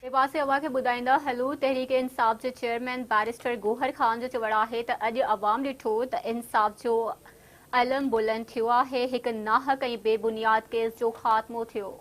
ٻئي پاسي اوهان کي ٻڌائيندا هلون تحريڪ انصاف جي چيئرمين بئريسٽر گوهر خان جو چوڻ آهي ته اڄ عوام ڏٺو ته انصاف جو علم بلند ٿيو آهي، هڪ ناحق ۽ بي بنياد ڪيس جو خاتمو ٿيو.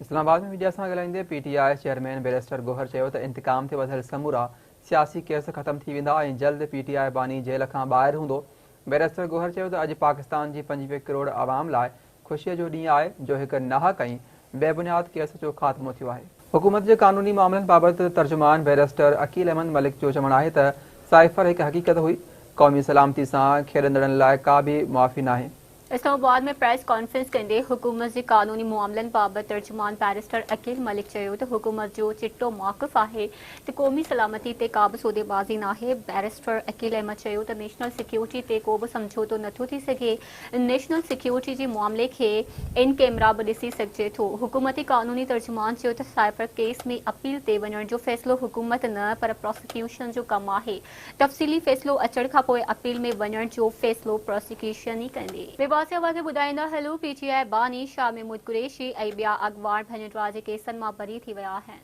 اسلام آباد ۾ ميڊيا سان ڳالهائيندي P T I chairman barrister Gohar چيو ته انتقام تي ٻڌل سمورا سياسي ڪيس ختم ٿي ويندا ۽ جلد پي ٽي آء باني جيل کان ٻاهر هوندو. بئريسٽر گوهر چيو ته اڄ پاڪستان جي 25 ڪروڙ عوام لاء خوشيء جو ڏينهن آهي جو هڪ ناحق ۽ بي بنياد ڪيس جو خاتمو ٿيو آهي. حڪومت جي قانوني معاملن بابت ترجمان بئريسٽر عقيل احمد ملڪ جو چوڻ آهي ته سائفر هڪ حقيقت هئي، قومي سلامتي سان کيڏندڙن لاء ڪا به معافي ناهي. اسلام آباد ۾ پريس ڪانفرنس ڪندي حڪومت جي قانوني معاملن بابت ترجمان بئريسٽر عقيل ملڪ چيو ته حڪومت جو چٽو موقف آهي ته قومي سلامتي تي ڪا به سوديبازي ناهي. بئريسٽر عقيل احمد چيو ته نيشنل سيڪيورٽي تي ڪو به سمجهوتو نٿو ٿي سگهي، نيشنل سيڪيورٽي جي معاملي کي ان ڪيمرا به ڏسي سگهجي ٿو. حڪومتي قانوني ترجمان چيو ته سائفر ڪيس ۾ اپيل تي وڃڻ جو فيصلو حڪومت نه پر پراسيڪيوشن جو ڪم آهي، تفصيلي فيصلو اچڻ کانپوء اپيل ۾ وڃڻ جو فيصلو پراسيڪيوشن ئي ڪندي. ٻئي پاسي اوهان کي ٻڌائيندا هلون پي ٽي آء باني شاهه محمود قريشي ۽ ٻيا اڳواڻ ڀڃ ڊاهه جي ڪيسن مان بري ٿي ويا آهن.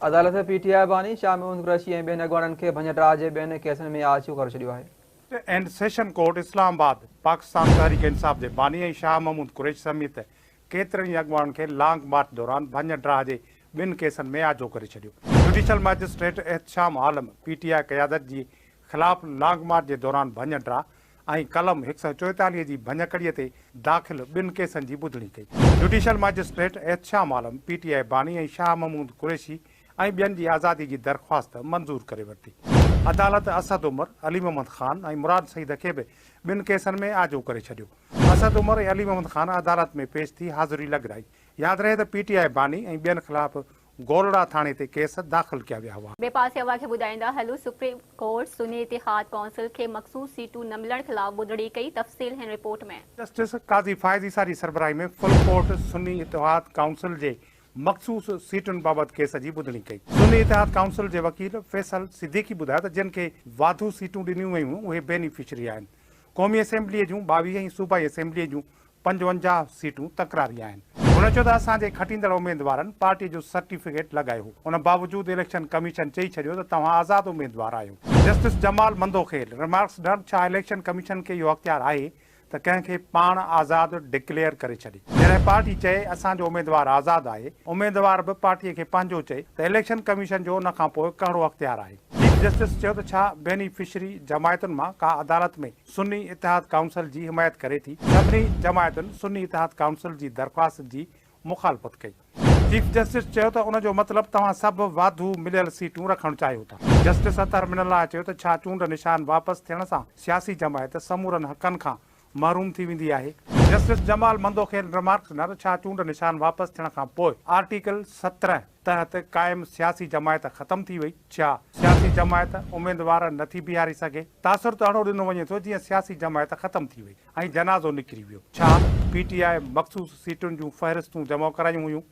عدالت پي ٽي آء باني شاهه محمود قريشي ۽ ٻين اڳواڻن کي ڀڃ ڊاهه جي ٻين ڪيسن ۾ آجو ڪري ڇڏيو آهي. And session court Islamabad Pakistan Tehreek Insaf جي باني ۽ شاهه محمود قريشي سميت ڪيترن ئي اڳواڻن کي لانگ مارچ دوران ڀڃ ڊاهه جي ٻن ڪيسن ۾ آجو ڪري ڇڏيو. Judicial magistrate Ehtesham Alam P T I قيادت جي خلاف لانگ مارچ جي دوران ڀڃ ڊاهه ۽ قلم 144 جي ڀڃڪڙي تي داخل ٻن ڪيسن جي ٻڌڻي ڪئي. Judicial magistrate Ehtesham Alam P T I باني ۽ شاهه محمود قريشي ۽ ٻين جي آزادي جي درخواست منظور ڪري ورتي. عدالت اسد عمر، علي محمد خان ۽ مراد سعيد کي به ٻن ڪيسن ۾ آجو ڪري ڇڏيو. اسد عمر ۽ علي محمد خان عدالت ۾ پيش ٿي حاضري لڳرائي. ياد رهي ته پي ٽي آء باني ۽ ٻين خلاف گولڙا ٿاڻي تي ڪيس داخل ڪيا ويا هئا. ٻئي پاسي اوهان کي ٻڌائيندا هلون سپريم ڪورٽ سني اتحاد ڪائونسل کي مخصوص سيٽون نه ملڻ خلاف ٻڌڻي ڪئي، تفصيل هن رپورٽ ۾. جسٽس قاضي فائز عيسيٰ جي سربراهي ۾ فل ڪورٽ سني اتحاد ڪائونسل جي مخصوص سيٽن بابت ڪيس جي ٻڌڻي ڪئي. سني اتحاد ڪائونسل جي وڪيل فيصل صديقي ٻڌايو ته جن کي واڌو سيٽون ڏنيون ويون اهي بينيفشري آهن. قومي اسيمبليء جون 22 ۽ صوبائي اسيمبليء جون 55 سيٽون تڪراري آهن. هن چيو ته اسان جي کٽيندڙ اميدوارن پارٽي جو سرٽيفڪيٽ لڳايو هو، ان باوجود اليڪشن ڪميشن چئي ڇڏيو ته توهان آزاد اميدوار آهيو. جسٽس جمال مندوخيل رمارڪس ڏنا ته ڇا اليڪشن ڪميشن کي اهو اختيار آهي ته ڪنهن کي پاڻ آزاد ڊڪليئر ڪري ڇڏي. جڏهن پارٽي چئي اسان جو اميدوار آزاد آهي، اميدوار به پارٽي کي پنهنجو چئي ته اليڪشن ڪميشن جو ان کان پوء ڪهڙو اختيار آهي؟ چيف جسٽس چيو ته ڇا بينيفشري جماعتن مان ڪا عدالت ۾ سني اتحاد ڪائونسل جي حمايت ڪري ٿي؟ سڀني جماعتن سني اتحاد ڪائونسل جي درخواست جي مخالفت ڪئي. چيف جسٽس چيو ته ان جو مطلب توهان سڀ واڌو مليل سيٽون رکڻ چاهيو ٿا. جسٽس اطهر من الله چيو ته ڇا چونڊ نشان واپس ٿيڻ سان سياسي جماعت سمورن حقن کان محروم ٿي ويندي آهي؟ جسٽس جمال مندوخيل رمارڪس ڏنا ته ڇا چونڊ نشان واپس ٿيڻ کان پوء آرٽيڪل 17 تحت قائم سياسي جماعت ختم ٿي وئي؟ ڇا سياسي جماعت اميدوار نٿي بيهاري سگهي؟ تاثر ته اهڙو ڏنو وڃي ٿو جيئن سياسي جماعت ختم ٿي وئي. ۽ جنازو نڪري ويو. ڇا پي ٽي آء مخصوص سيٽن جون فهرستون جمع ڪرايون هيون؟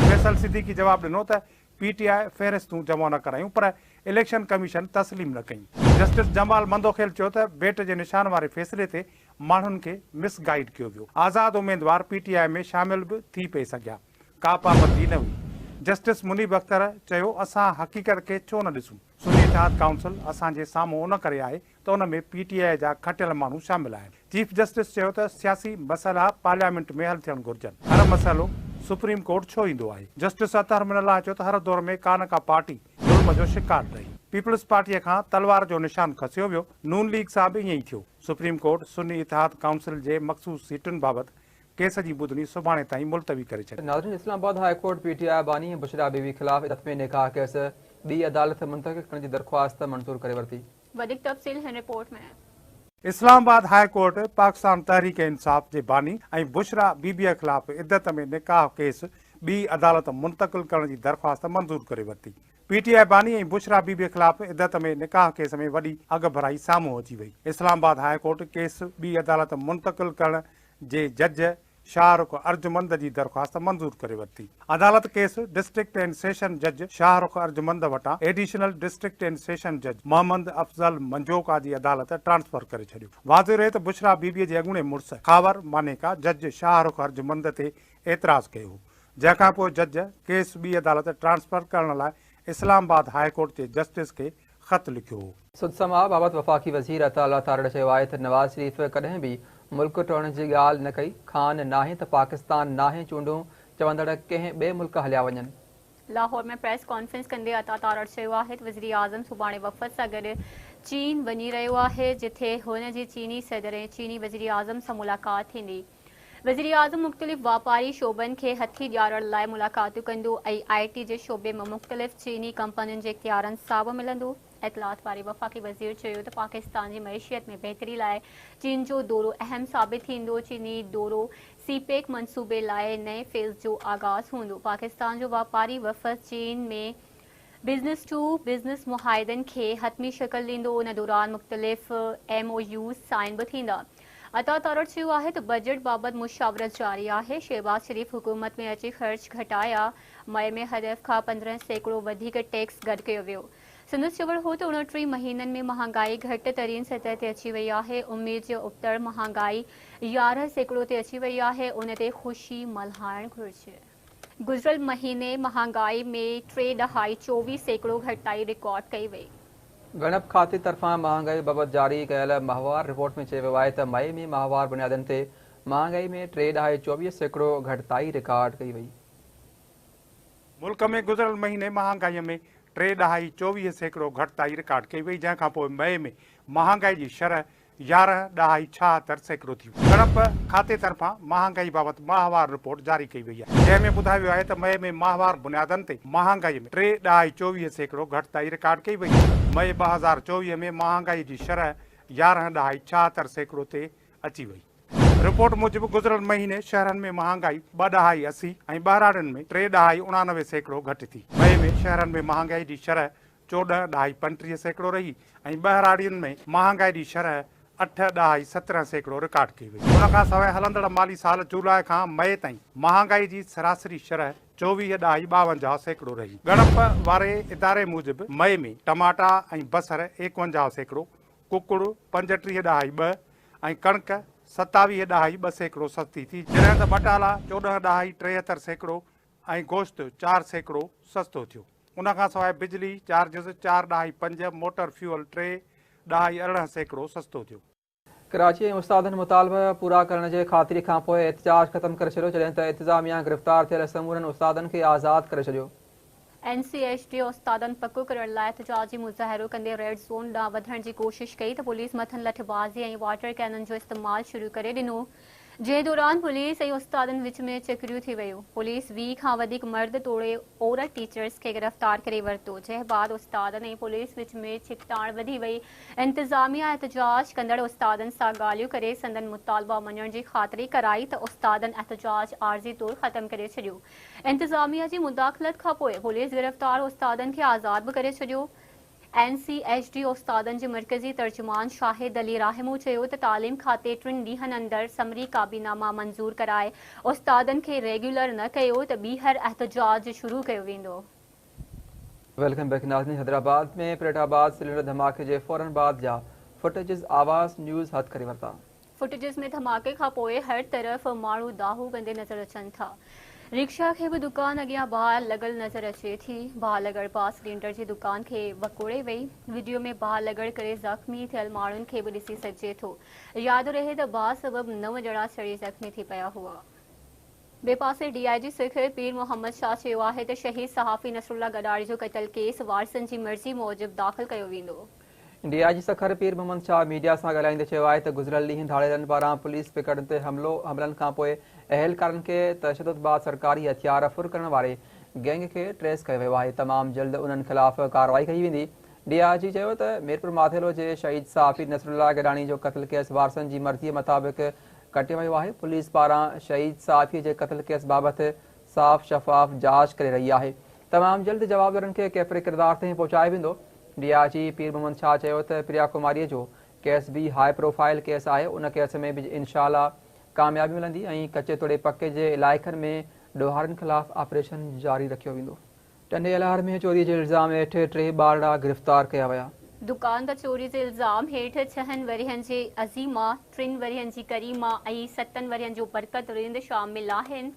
فيصل صديقي جواب ڏنو ته پي ٽي آء فهرستون جمع نه ڪرايون پر اليڪشن ڪميشن تسليم نه ڪيون. جسٽس جمال مندوخيل چيو ته بيٽ جي نشان واري فيصلي تي ماڻهن کي مس گائيڊ ڪيو ويو، آزاد اميدوار پي ٽي آء ۾ شامل به ٿي پئي سگهيا، ڪا پابندي نه هئي. جسٽس منيب اختر چيو اسان حقيقت کي ڇو نه ڏسون، سني اتحاد ڪائونسل اسان جي سامهون ان ڪري آهي ته ان ۾ پي ٽي آء جا کٽيل ماڻهو شامل آهن. چيف جسٽس چيو ته سياسي مسئلا پارليامينٽ ۾ حل ٿيڻ گهرجن، هر مسئلو سپريم ڪورٽ ڇو ايندو آهي؟ جسٽس اطهر من الله چيو ته هر دور ۾ ڪا نه ڪا پارٽي ظلم جو شڪار رهي، پيپلز پارٽيء کان تلوار جو نشان کسيو ويو، نون ليگ سان به ائين ئي ٿيو. سپريم ڪورٽ سني اتحاد ڪائونسل جي مخصوص سيٽن بابت ڪيس جي ٻڌڻي سڀاڻي تائين ملتوي ڪري ڇڏي. ناظرين Islamabad high court P T I باني بشريٰ بي بي خلاف عدت ۾ نڪاح ڪيس ٻي عدالت منتقل ڪرڻ جي درخواست منظور ڪري ورتي. وڌيڪ تفصيل هن report ۾. Islamabad high court Pakistan Tehreek Insaf جي باني ۽ بشريٰ بي بي خلاف عدت ۾ نڪاح ڪيس ٻي عدالت منتقل ڪرڻ جي درخواست منظور ڪري ورتي. پي ٽي آء باني ۽ بشريٰ بي بي خلاف عدت ۾ نڪاح ڪيس ۾ وڏي اڳڀرائي سامهون اچي وئي. اسلام آباد هاء ڪورٽ ڪيس ٻي عدالت منتقل ڪرڻ جي جج شاهه رخ ارجمند جي درخواست منظور ڪري ورتي. عدالت case district and session جج شاهه رخ ارجمند وٽان ايڊيشنل ڊسٽرڪٽ اينڊ سيشن جج محمد افضل منجوڪا جي عدالت ٽرانسفر ڪري ڇڏيو. واضح رهي ته بشريٰ بي بي جي اڳوڻي مڙس خاور مانيڪا جج شاهه رخ ارجمند تي اعتراض ڪيو هو، جنهن کانپوء جج ڪيس ٻي عدالت ٽرانسفر ڪرڻ لاء اسلام آباد هاء ڪورٽ جي جسٽس کي خط لکيو هو. سڌ سماء بابت وفاقي وزير عطاء الله تارڙ چيو آهي ته نواز شريف ڪڏهن به ملڪ ٽوڙڻ جي ڳالهه نه ڪئي، خان ناهي ته پاڪستان ناهي، چونڊون چوندڙ ڪنهن ٻئي ملڪ هليا وڃن. لاهور ۾ پريس ڪانفرنس ڪندي عطا تارڙ چيو آهي ته وزيراعظم سڀاڻي وفد سان گڏ چين وڃي رهيو آهي، جتي هن جي چيني صدر ۽ چيني وزيراعظم سان ملاقات ٿيندي. وزيراعظم مختلف واپاري شعبن کي هٿي ڏيارڻ لاء ملاقاتون ڪندو ۽ آء ٽي جي شعبي ۾ مختلف چيني ڪمپنين جي اختيارن سان به ملندو. اطلاعات واري وفاقي وزير چيو ته پاڪستان جي معيشت ۾ بهتري لاء چين جو دورو اهم ثابت ٿيندو، چيني دورو سي پيڪ منصوبي لاء نئين فيز جو آغاز هوندو، پاڪستان جو واپاري وفد چين ۾ بزنس ٽو بزنس معاهدن کي حتمي شڪل ڏيندو، ان دوران مختلف ايم او يوز سائن به ٿيندا. عطا تارڙ چيو آهي ته بجيٽ بابت مشاورت جاري آهي، شهباز شريف حڪومت ۾ اچي خرچ گهٽايا، مئي ۾ هدف کان 15% وڌيڪ ٽيڪس گڏ ڪيو ويو. سندس چوڻ هو ته 29 مهينن ۾ مهانگائي گهٽ ترين سطح تي اچي وئي آهي، اميد جي ابتڙ مهانگائي 11% تي اچي وئي آهي، ان تي خوشي ملهائڻ گهرجي. گذريل مهيني مهانگائي ۾ 3.24% گهٽتائي رڪارڊ ڪئي وئي. ڳڻپ کاتي طرفان مهانگائي بابت جاري ڪيل ماهوار رپورٽ ۾ چيو ويو آهي ته مئي ۾ ماهوار بنيادن تي مهانگائي ۾ 3.24% گهٽتائي رڪارڊ ڪئي وئي. ملڪ ۾ گذريل مهيني مهانگائي ۾ 3.24% گهٽتائي رڪارڊ ڪئي وئي، جنهن کانپوء مئي ۾ مهانگائي جي شرح 11.76% ٿي وئي. ڳڻپ کاتي طرفان مهانگائي بابت ماهوار رپورٽ جاري ڪئي وئي آهي، جنهن ۾ ٻڌايو ويو آهي ته مئي ۾ ماهوار بنيادن تي مهانگائي ۾ 3.24% گهٽتائي رڪارڊ ڪئي وئي. مئي 2024 ۾ مهانگائي جي شرح 11.76% تي اچي وئي. رپورٽ موجب گذريل مهيني شهرن ۾ مهانگائي 2.80 ۽ ٻهراڙين ۾ 3.89% گهٽ ٿي. مئي ۾ شهرن ۾ مهانگائي جي شرح 14.35% رهي ۽ ٻهراڙين ۾ مهانگائي جي شرح 8.17% رڪارڊ ڪئي وئي. ان کان سواء هلندڙ مالي سال جولاء کان مئي تائين مهانگائي جي سراسري شرح 24.52% رهي. ڳڻپ واري اداري موجب مئي ۾ ٽماٽا ۽ بصر 51%، ڪڪڙ 35.2 ۽ ڪڻڪ 27.2% سستي ٿي، جڏهن ته ٻٽالا 14.73% ۽ گوشت 4% سستو ٿيو. ان کان سواء بجلي چارجز 4.5، موٽر فيول 3.18% سستو ٿيو. ڪراچي ۽ استادن مطالبا پورا ڪرڻ جي خاطري کانپوء احتجاج ختم ڪري ڇڏيو، جڏهن ته انتظاميا گرفتار ٿيل سمورن استادن کي آزاد ڪري ڇڏيو. اين سي ايڇ ڊي استادن پڪو ڪرڻ لاء احتجاجي مظاهرو ڪندي ريڊ زون ڏانهن وڌڻ جي ڪوشش ڪئي ته پوليس مٿن لٺبازي ۽ واٽر ڪينن جو استعمال شروع ڪري ڏنو، جنهن دوران پوليس ۽ استادن وچ ۾ چڪريون ٿي ويون. پوليس 20 کان وڌيڪ مرد توڙي عورت ٽيچرز کي گرفتار ڪري ورتو، جنهن بعد استادن ۽ پوليس وچ ۾ ڇڪتاڻ وڌي وئي. انتظاميا احتجاج ڪندڙ استادن سان ڳالهيون ڪري سندن مطالبا مڃڻ جي خاطري ڪرائي ته استادن احتجاج عارضي طور ختم ڪري ڇڏيو. انتظاميا جي مداخلت کانپوء پوليس گرفتار استادن کي آزاد به ڪري ڇڏيو. اين سي ايڇ ڊي استادن جي مرڪزي ترجمان شاهد علي راهمو چيو ته تعليم کاتي 3 ڏينهن اندر سمري ڪابينا مان منظور ڪرائي استادن کي ريگيولر نه ڪيو ته ٻيهر احتجاج شروع ڪيو ويندو. Welcome back ناظرين، حيدرآباد ۾ پريٽ آباد سلينڊر ڌماڪي جي فورن بعد جا فوٽيجز آواز نيوز هٿ ڪري ورتا. فوٽيجز ۾ ڌماڪي کان پوء هر طرف ماڻهو دانهون ڪندي نظر اچن ٿا. رڪشا کي به دڪان اڳيان باهه لڳل نظر اچي ٿي. باهه لڳڻ بعد سلينڊر جي دڪان کي وڪوڙي وئي. وڊيو ۾ باهه لڳڻ ڪري زخمي ٿيل ماڻهن کي به ڏسي سگهجي ٿو. ياد رهي ته باهه سبب 9 ڄڻا سڙي زخمي ٿي پيا هئا. ٻئي پاسي ڊي I جي سکر پير محمد شاهه چيو آهي ته شهيد صحافي نصرالله گڏاڻي جو قتل ڪيس وارثن جي مرضي موجب داخل ڪيو ويندو. D I G Sukkur Pir Muhammad Shah media سان ڳالهائيندي چيو آهي ته گذريل ڏينهن ڌاڙيلن پاران پوليس پڪٽن تي حملو حملن کانپوء اهلڪارن کي تشدد بعد سرڪاري هٿيار ڦر ڪرڻ واري گينگ کي ٽريس ڪيو ويو آهي، تمام جلد انهن خلاف ڪارروائي ڪئي ويندي. ڊي I جي چيو ته ميرپور ماٿيلو جي شهيد صحافي نصرالله گڏاڻي جو قتل ڪيس وارثن جي مرضي مطابق ڪٽيو ويو آهي، پوليس پاران شهيد صحافي جي قتل ڪيس بابت صاف شفاف جاچ ڪري رهي آهي، تمام جلد جوابدارن کي ڪيفري ڪردار تائين پهچايو ويندو. ڊي I جي پير محمد شاهه چيو ته پريا ڪماري جو ڪيس به هاء پروفائيل ڪيس آهي، ان ڪيس ۾ به انشاء الله ڪاميابي ملندي ۽ ڪچي توڙي پڪي جي علائقن ۾ ڏوهارين خلاف آپريشن جاري رکيو ويندو. ٽنڊي الهيار ۾ چوري جي الزام هيٺ 3 ٻارڙا گرفتار ڪيا ويا. دڪان تان چوري جي الزام هيٺ 6 ورهين جي عظيمه، 3 ورهين جي ڪريمه ۽ 7 ورهين جو برڪت رند شامل آهن.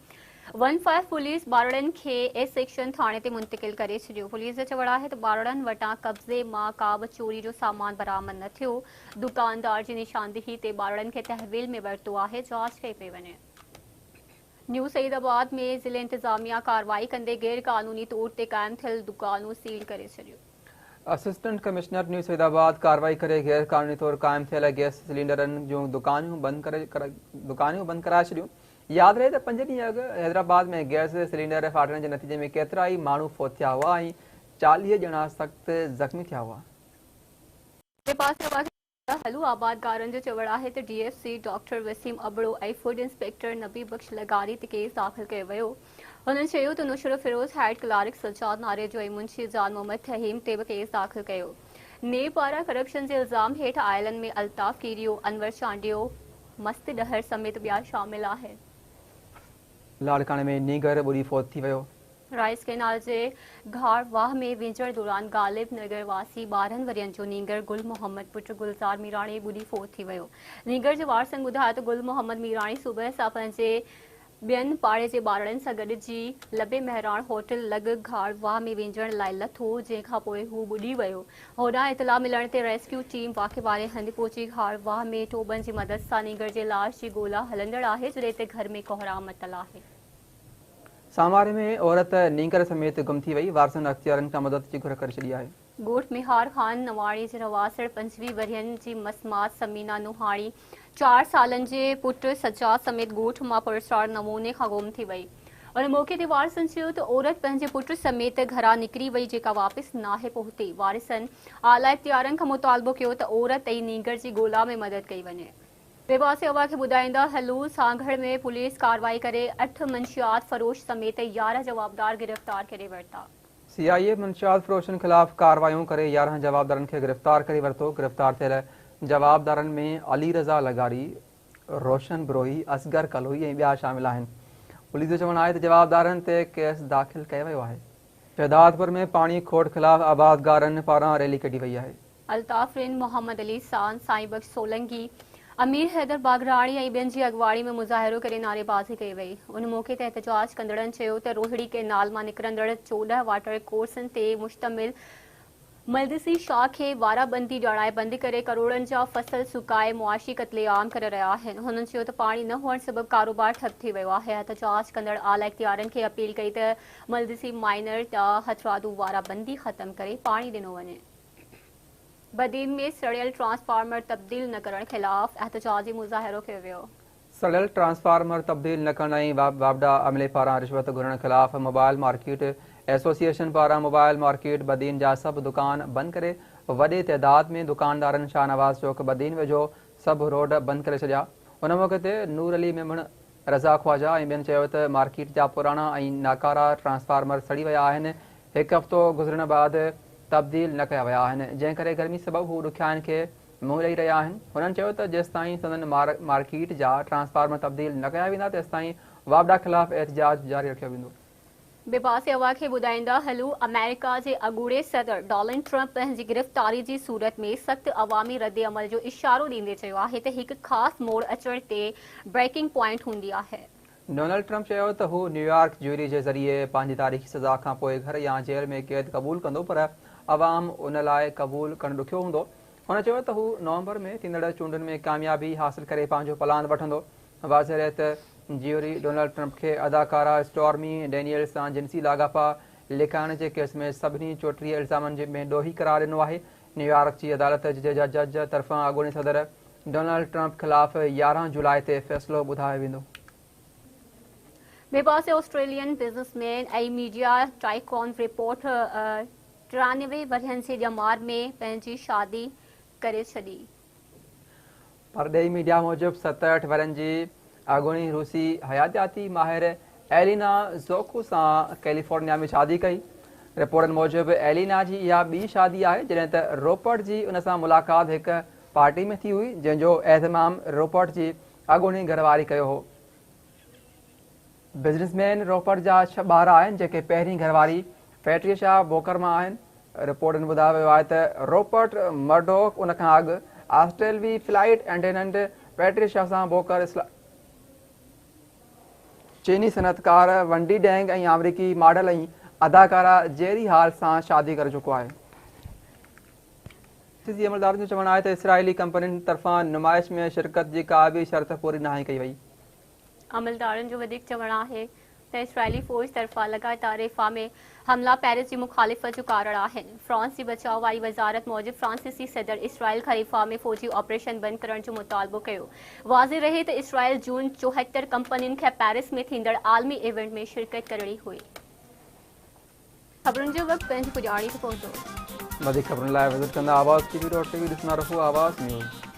ون فائيو پوليس ٻارڙن کي اي سيڪشن ٿاڻي تي منتقل ڪري ڇڏيو. پوليس جو چوڻ آهي ته ٻارڙن وٽان قبضي مان ڪا به چوري جو سامان برآمد نه ٿيو. دڪاندار جي نشاندهي تي ٻارڙن کي تحويل ۾ ورتو آهي، جاچ ڪئي پئي وڃي. نيو سعيد آباد ۾ ضلعي انتظاميا ڪارروائي ڪندي غير قانوني طور تي قائم ٿيل دڪانون سيل ڪري ڇڏيون. اسسٽنٽ ڪمشنر نيو سعيد آباد ڪارروائي ڪري غير قانوني طور قائم ٿيل گئس سلينڊرن جون دڪانيون بند ڪرائي ڇڏيون. ياد رهي ته پنج ڏينهن اڳ حيدرآباد ۾ گئس سلينڊر ڦاٽڻ جي نتيجي ۾ ڪيترائي ماڻهو فوت ٿيا هئا ۽ 40 ڄڻا سخت زخمي ٿيا هئا. ٻئي پاسي هلو آبادگارن جو چوڻ آهي ته D F C doctor Waseem Abro ۽ food inspector Nabi Bakhsh لغاري تي ڪيس داخل ڪيو ويو. هنن چيو ته نوشهروفيروز هيڊ ڪلارڪ سجاد ناريجو ۽ منشي جان محمد ٿهيم تي به ڪيس داخل ڪيو. نيب پاران ڪرپشن جي الزام هيٺ آيلن ۾ الطاف ڪيريو، انور چانڊيو، مست ڏهر سميت ٻيا شامل آهن. لاڙڪاڻي ۾ نينگر ٻڏي فوت ٿي ويو. رائيس ڪئنال جي گهاڙ واهه ۾ وهنجڻ دوران غالب نگر واسي 12 ورهين جو نينگر گل محمد پٽ گلزار ميراڻي ٻڏي فوت ٿي ويو. نينگر جي وارثن ٻڌايو ته گل محمد ميراڻي صبح سان پنهنجي ٻين پاڙي جي ٻارڙن سان گڏجي لبي مهراڻ هوٽل لڳ گهاڙ واهه ۾ وهنجڻ لاء لٿو، جنهن کانپوء هو ٻڏي ويو. هوڏانهن اطلاع ملڻ تي ريسڪيو ٽيم واقعي واري هنڌ پهچي گهاڙ واهه ۾ ٽوٻن جي مدد سان نينگر جي لاش جي ڳولا هلندڙ آهي، جڏهن ته گهر ۾ ڪهرام متل آهي. ساماري ۾ عورت نينگر سميت گم ٿي وئي، وارثن اختيارين کان مدد جي گهر ڪري ڇڏي آهي. ڳوٺ ميهار خان نواڻي جي رهواسڻ 25 ورهين جي مسمات ثمينه نوحاڻي 4 سالن جي پٽ سجاد سميت ڳوٺ مان پراسرار نموني کان گم ٿي وئي. ان موقعي تي وارثن چيو ته عورت پنهنجي پٽ سميت گهران نڪري وئي جيڪا واپس ناهي پهتي. وارثن اعليٰ اختيارن کان مطالبو ڪيو ته عورت ۽ نينگر جي ڳولا ۾ مدد ڪئي وڃي. ٻئي پاسي اوهان کي ٻڌائيندا هلون سانگهڙ ۾ پوليس ڪارروائي ڪري 8 منشيات فروش سميت 11 جوابدار گرفتار ڪري ورتا. سي آء اي منشيات فروشن خلاف ڪارروايون ڪري 11 جوابدارن کي گرفتار ڪري ورتو، گرفتار ٿيل جوابدارن ۾ علي رضا لغاري، روشن بروهي، اصغر ڪلوئي ۽ ٻيا شامل آهن. پوليس جو چوڻ آهي ته جوابدارن تي ڪيس داخل ڪيو ويو آهي. شهدادپور ۾ پاڻي کوٽ خلاف آبادگارن پاران ريلي ڪڍي وئي آهي. الطاف رند، محمد علي ساند، سائين بخش سولنگي، امير حيدر باگراڻي ۽ ٻين جي اڳواڻي ۾ مظاهرو ڪري نعريبازي ڪئي وئي. ان موقعي تي احتجاج ڪندڙن چيو ته روهڙي ڪئنال مان نڪرندڙ 14 واٽر ڪورسن تي مشتمل ملدسي شاخ کي وارابندي ڄاڻائي بند ڪري ڪروڙن جا فصل سڪائي معاشي قتل عام ڪري رهيا آهن. هنن چيو ته پاڻي نه هئڻ سبب ڪاروبار ٺپ ٿي ويو آهي. احتجاج ڪندڙ اعليٰ اختيارين کي اپيل ڪئي ته ملدسي مائنر جا هٿرادو وارابندي ختم ڪري پاڻي ڏنو وڃي. بدين ۾ سڙيل ٽرانسفارمر تبديل نه ڪرڻ خلاف احتجاجي مظاهرو ڪيو ويو. سڙيل ٽرانسفارمر تبديل نه ڪرڻ ۽ واپڊا عملي پاران رشوت گهرڻ خلاف موبائل مارڪيٽ ايسوسيئيشن پاران موبائل مارڪيٽ بدين جا سڀ دڪان بند ڪري وڏي تعداد ۾ دڪاندارن شاهنواز چوڪ بدين ويجهو سڀ روڊ بند ڪري ڇڏيا. ان موقعي تي نور علي ميمڻ، رضا خواجا ۽ ٻين چيو ته مارڪيٽ جا پراڻا ۽ ناڪارا ٽرانسفارمر سڙي ويا آهن، هڪ هفتو گذرڻ بعد تبديل نه ڪيا ويا آهن، جنهن ڪري گرمي سبب هو ڏکيائين کي منهن ڏئي رهيا آهن. هنن چيو ته جيستائين سندن مارڪيٽ جا ٽرانسفارمر تبديل نه ڪيا ويندا تيستائين واپڊا خلاف احتجاج جاري رکيو ويندو. ٻئي پاسي اوهان کي ٻڌائيندا هلون آمريڪا جي اڳوڻي صدر ڊونلڊ ٽرمپ پنهنجي گرفتاري جي صورت ۾ سخت عوامي ردعمل جو اشارو ڏيندي چيو آهي ته هڪ خاص موڙ اچڻ تي بريڪنگ پوائنٽ هوندي آهي. ڊونلڊ ٽرمپ چيو ته هو نيويارڪ جيوري جي ذريعي پنهنجي تاريخي سزا کانپوء گهر يا جيل ۾ قيد قبول ڪندو پر عوام ان لاء قبول ڪرڻ ڏکيو هوندو. هن چيو ته هو نومبر ۾ ٿيندڙ چونڊن ۾ ڪاميابي حاصل ڪري پنهنجو پلاند وٺندو. واضح رهي ته جيوري ڊونلڊ ٽرمپ کي اداڪارا اسٽارمي ڊينيئلز سان جنسي لاڳاپا لڪائڻ جي ڪيس ۾ سڀني 34 الزامن ۾ ڏوهي قرار ڏنو آهي. نيويارڪ جي عدالت جي جج طرفان اڳوڻي صدر ڊونلڊ ٽرمپ خلاف 11 جولاء تي فيصلو ٻڌايو ويندو. ٻئي پاسي آسٽريلين بزنس مين ۽ ميڊيا ٽائيڪون رپورٽ 93 ورهين جي ڄمار ۾ پنهنجي شادي ڪري ڇڏي. پرڏيهي ميڊيا موجب 67 ورهين جي اڳوڻي روسي حياتياتي ماهر ايلينا زوڪو سان ڪيليفورنيا ۾ شادي ڪئي. رپورٽن موجب ايلينا جي اها ٻي شادي آهي جڏهن ته روپرٽ جي ان سان ملاقات هڪ پارٽي ۾ ٿي هئي جنهن جو اهتمام روپرٽ جي اڳوڻي گهرواري ڪيو هو. بزنس مين روپرٽ جا 6 ٻار آهن جيڪي پهرين گهرواري پيٽريشا بوڪر مان آهن. رپورٽن ٻڌايو ويو آهي ته روپرٽ مرڊوڪ ان کان اڳ آسٽريلوي فلائيٽ اٽينڊنٽ پيٽريشا سان بوڪر چيني صنعتڪار ونڊي ڊينگ ۽ آمريڪي ماڊل ۽ اداڪارا جيري هال سان شادي ڪري چڪو آهي. جي عملدارن جو چوڻ آهي ته اسرائيلي ڪمپنين طرفان نمائش ۾ شرڪت جي ڪا به شرط پوري ناهي ڪئي وئي. عملدارن جو وڌيڪ چوڻ آهي ته اسرائيلي فوج طرفان لڳاتار ريفا ۾ حملا پيرس جي مخالفت جو ڪارڻ آهن. فرانس جي بچاء واري وزارت موجب فرانسيسي صدر اسرائيل کان ريفا ۾ فوجي آپريشن بند ڪرڻ جو مطالبو ڪيو. واضح رهي ته اسرائيل جون 74 ڪمپنين کي پيرس ۾ ٿيندڙ عالمي ايونٽ ۾ شرڪت ڪرڻي هئي. خبرن جو وقت پنهنجي پڄاڻي تي پهتو. وڌيڪ خبرن لاء وزٽ ڪندا آواز ٽي وي ڊاٽ ٽي وي، ڏسندا رهو آواز نيوز.